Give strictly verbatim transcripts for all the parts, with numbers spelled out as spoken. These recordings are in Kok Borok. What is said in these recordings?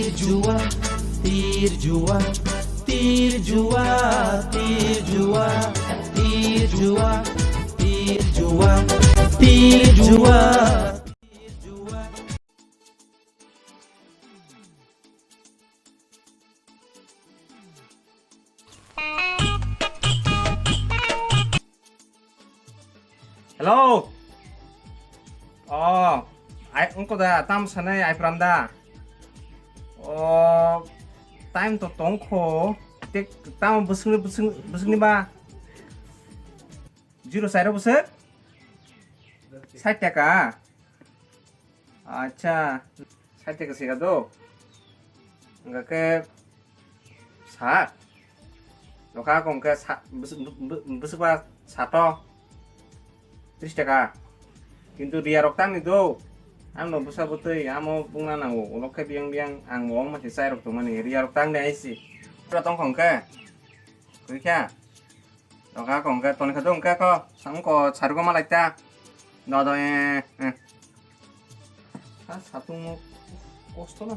Jua, tir jua, tir jua, tir jua, tir jua, tir jua, tir jua. Hello. Oh, ai, ungko da, tam sanai ai pram da. Oh, time to tongkho. Tek, tam busung, busung, busung ni ba. Zero sairo busuk? Sait taka. Acha, sait taka sika do. Enggak ke sat. Loka kong ke sa, bus, bus, bus ba sato. Tris taka. Kintu ria rok tang ni do. Ang no busa butui, amo bungna nango. Ulok ke biang biang, ang wong ma si sai rok tong mani. Ria rok tang ni aisi. Pura tong kong ke. Kui kya. Doka ko hwnkhe toni khe do hwnkhe ko, sangko sarugo ma lai ta. Do do, eh, eh. Ha, satung mo kosto na.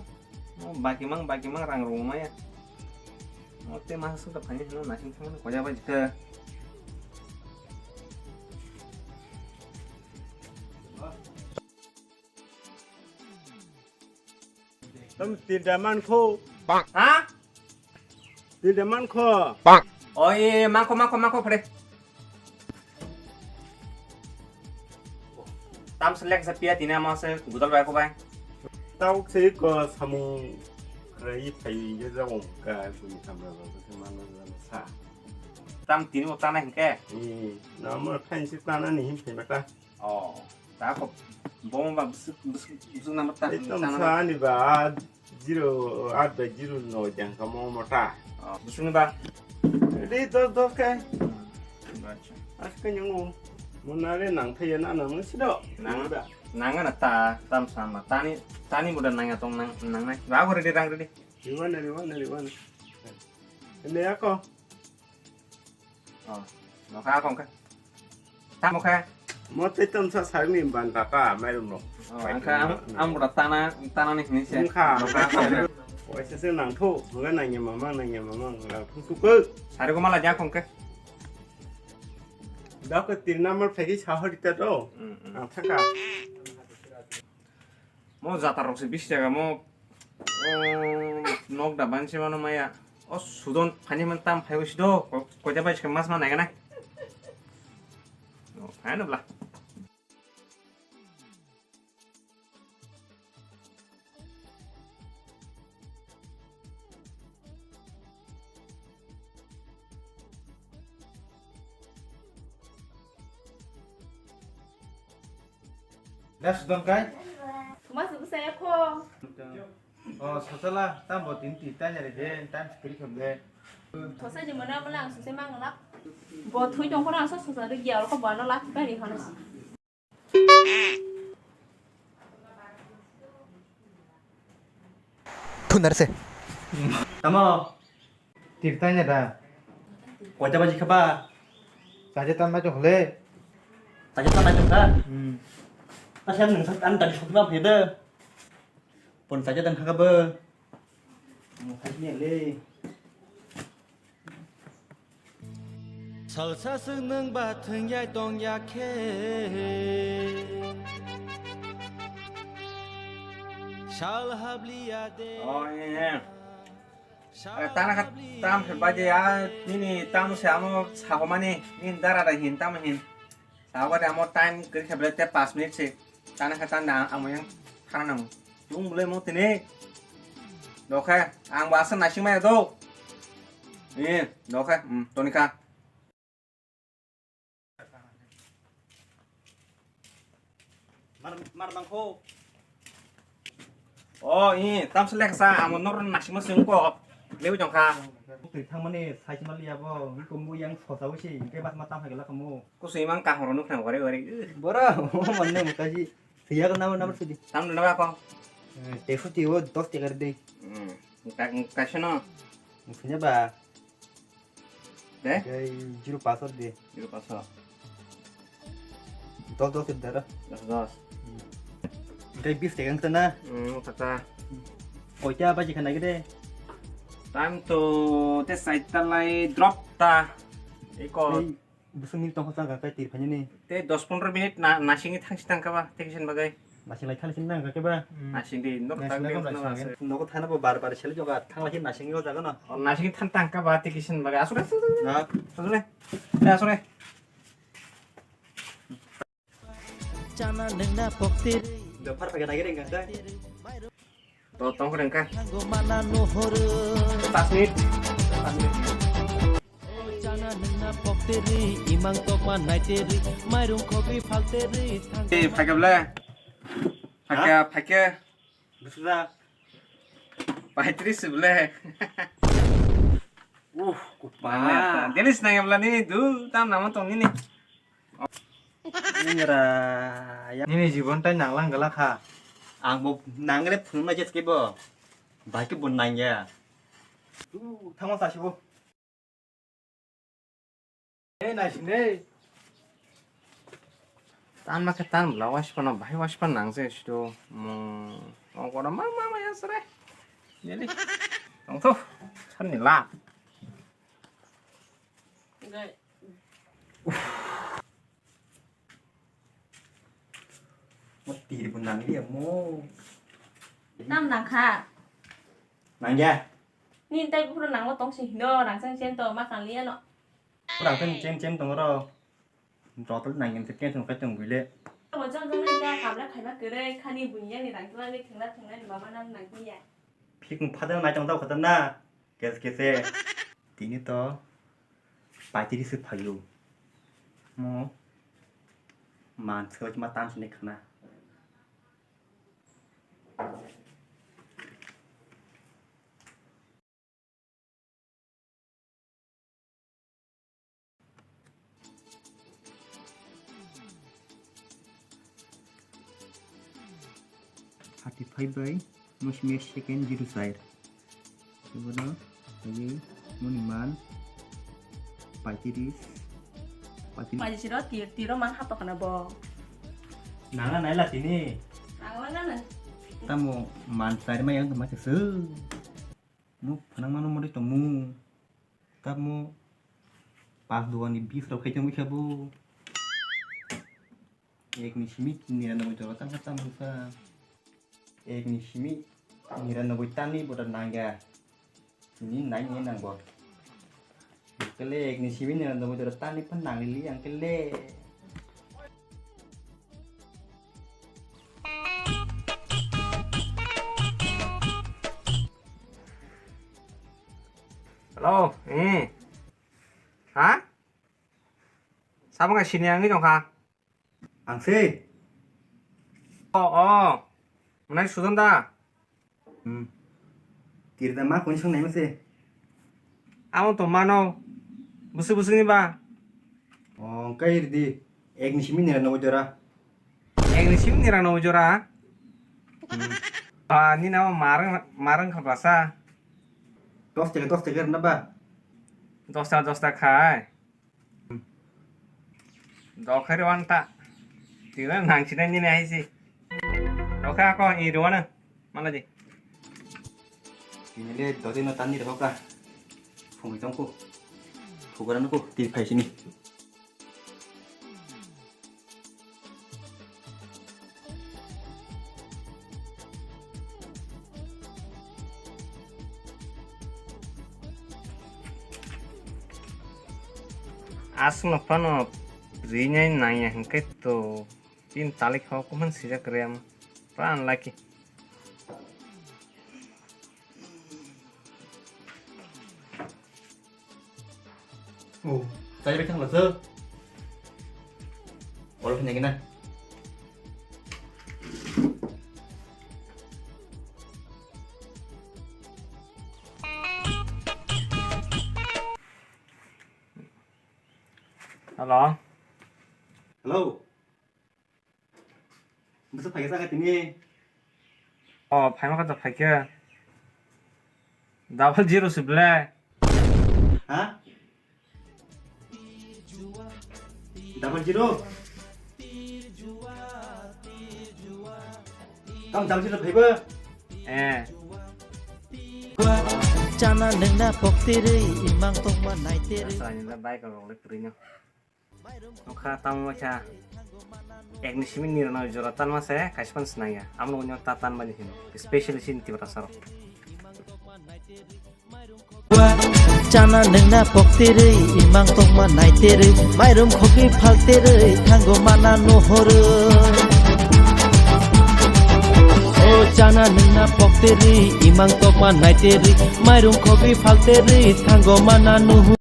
Mo baki mang, baki mang rang rung maya. Mo te ma sung ta phani hino nasing thang ko ya ba jikhe. Tam tirda mankho. Ha? Tirda mankho. Oi, mankho, mankho, mankho, phre. Tam selek sa pia tina ma se gudal bai ko bai. Tau se ko samung rai phai ye ja wong ka suni kamra ba se man sa. Tam tini o tana hingke. Ni, na mo khain se tana ni hin phai mata. Oh, ta ko bom ba busuk, busuk, busuk number ta. Ekdom tana. Sa ni ba zero eight by zero no jang ka mo mota. Oh, busuk ni ba. Re dos dos kai. Hmm, acha. As ka nyung mo na re nang thai na nang si do. Nang da. Nang na ta tam sama tani tani mo da nang ya tong nang nang nai. Ba ko re rang re. Riwana riwana riwana. Ne ako. Oh, nokha akong kha. Tamo kha. Mo tei tom sa sarni ban tata mairum no. Oh, angkha am, am bura tana, tana ni hinwi se. Angkha. Nokha akong kha. Waisa se nang tho, hwnga nang ya mamang, nang ya mamang, nang tho su ko. Sari ko mala ja akong kha. Da ko tin number phegi sa hori ta do. Mm, mm. Ang thaka. Mo jata rok se bisi jaga mo. Oh, nok da bansi mano maya. O sudon phani man tam phai usi do. Ko-, koita bai se mas ma nai gana. Oh, phai no bla. Da sudon kai? Thuma subu saya kho. Oh, sosala, tam bo tin ti tanya re de, tam sikri kham de. Thosa je mana mala ang suse mang lak. Bo thui tong khona so sosa de giya ko bano lak bari hana. Thunar se. Tamo. Tirtanya da. Koita baji khaba? Saje tan mai tong le. Saje tan mai tong kha? Hmm. Asa nang sak an tadi sok ba phede. Pon saje tan kha ba? Mo khai ni le. Salsa swngnwng ba thwngyai tong ya khe. Sal habliya de. Oh, yeah, yeah. Sal habliya de. Tana kha tam khe baje ya, nini tam se amo sahomani, nini dara da hin tam hin. Sabo de amo time kiri khe bele te pas minute se. Tana kha tanda amo yang khana nang. Tung bole mo tini. Dokhe, ang bo asa nasing maya do. Eh, dokhe, hmm, toni kha. Mar, mar bangkho. Oh, i, tam selek sa, amo nor nasing ma sing ko. Lewi jong kha. Twi thangmani sai sima liya bo, i kombo yang sosa usi, ke mas ma tam hai gela komo. Kusui mang kaham rok nukhnang gore gore. Bora, o manne mukaji. Siya ko nama nama sudi. Tam dana ba ko. Te sudi o dos tiga de. Hmm. Ka, ka sino. Punya ba. De? Kai zero paso de. Zero paso. Dos dos de dara. Dos dos. Kai bis tegang tana. Hmm, kata. Koita baji kha nai de? Time to te saita lai drop ta. Eko. Ei, busung ni tongkha chang kha kai tir phani ni. Te dos pondro minute na, nasing ni thangsi thang kha ba, te kisan bagai. Nasing lai thangsi nang kha ke ba? Nasing di, nok Nasing thang lai di, thang nok lai nasing. Nok thana bo bar bar sel joga thang lai nasing yo jaga na. Oh, nasing thang thang kha ba, te kisan bagai. Asuk, asuk, asuk. Na? Asuk, asuk. Chana nengna poktir. Dophar pakai nai reng kha. To tong reng kha. Thango mana nuhur. Pas minute. Pas minute. Chana nengna poktir. Imang tokma naiteri. Mairung khobi phalteri. Eh, phai kha bole. Phai kha, phai kha. Bwswk da? Paitris bole. Uh, kupa. Delis nang ebla ni du tam namo tong nini. Ingra, ya. Nini jibon tai nanglang gala kha. Ang bo nangre phunukna jes kebo. Bai ke bo nangya. Du, thangma sasibo. Ei, naising dei. Tan ma khe tan bwla, waisphano bahai waisphano nang se sido. Mung, ongkora ma, ma, ma, ya sere. Neli. Tongtho, sanni la. Mo tiri bo nang liya mo. Tam nang kha. Nang ya. Ni tai buphuru nangma tong si hino, rang chang chen to ma kang liya no. Rang chang chen chen tong ro. Joto nang yen se chen tong kai tong bile. Mo jang jang nang ta kabla khaiba kere khani bunya ni rang tla ni thengla thengla ni baba nang nang ya. Phikung phadang nai tong tau khata na. Kes kese. Tini to paitiri se phayo. Mo man se ma tam sini khana. Thirty five bai mosme second zero char. Ibono tei moni man paitiris, paitiris. Mai siro tir, tiro man hato kana bo. Nangla naila tini. Nangla nana. Tamo man char mai ang ma se. Nuk phanang mano mori tongmu. Tamo pas duani bis rok khai tongwi kha bo. Ek ni simi niranoboi jora tang kha tamo kha. Ek ni simi niranoboi tani bo da nangya. Ni nai ni nang bo. Kele ek ni simi niranoboi jora tani phan nang li ang kele. Hello, eh. Ha? Sabo ngai sini ang ni dong kha. Ang se. Oh, oh. Mwnai sudan da. Hmm. Kirda ma kuni song nai ma se. Amo to mano. Busu busu ni ba. Oh, kai rdi. Ek ni simi nira no jora. Ek ni simi nira no jora. Hmm. Ah, ni nama marang marang kha basa. Dos taka, dos taka na ba. Dos taka, dos taka khai. Dokhari wanta. Tina nang sina nini aisi. Dokha ako i ruwana. Mana di. Ini le dodi no tani doka. Phumi tongku. Phugaran ku ti phai sini. Aswkno phano rinai nangya hwnkhe to tin talik kho kuman sijak rem pa unlucky. Oh, tadi bacang lo tuh. Wala kanya gina. Hello. Hello. Bwswk phaikha sakha tini? Oh, phaima kha to phaikha. Double zero se ble. Ha? Double zero? Tamo double zero phaiba? Eh. Chana nungna pokterwi, imang tokma naiterwi. Chwraini le bike rok le kwrwino. Nokha tamo kha ekni simi nirano jora tanma se kaisa phano swnangya. Amno onyo ta tanmani hino. Specially sini Tiprasa rok. Chana nungna pokterwi, imang tokma naiterwi, mairum khogwi phalterwi, thango mana nuhoro. O chana nungna pokterwi, imang tokma naiterwi, mairum khogwi phalterwi, thango mana nuhoro.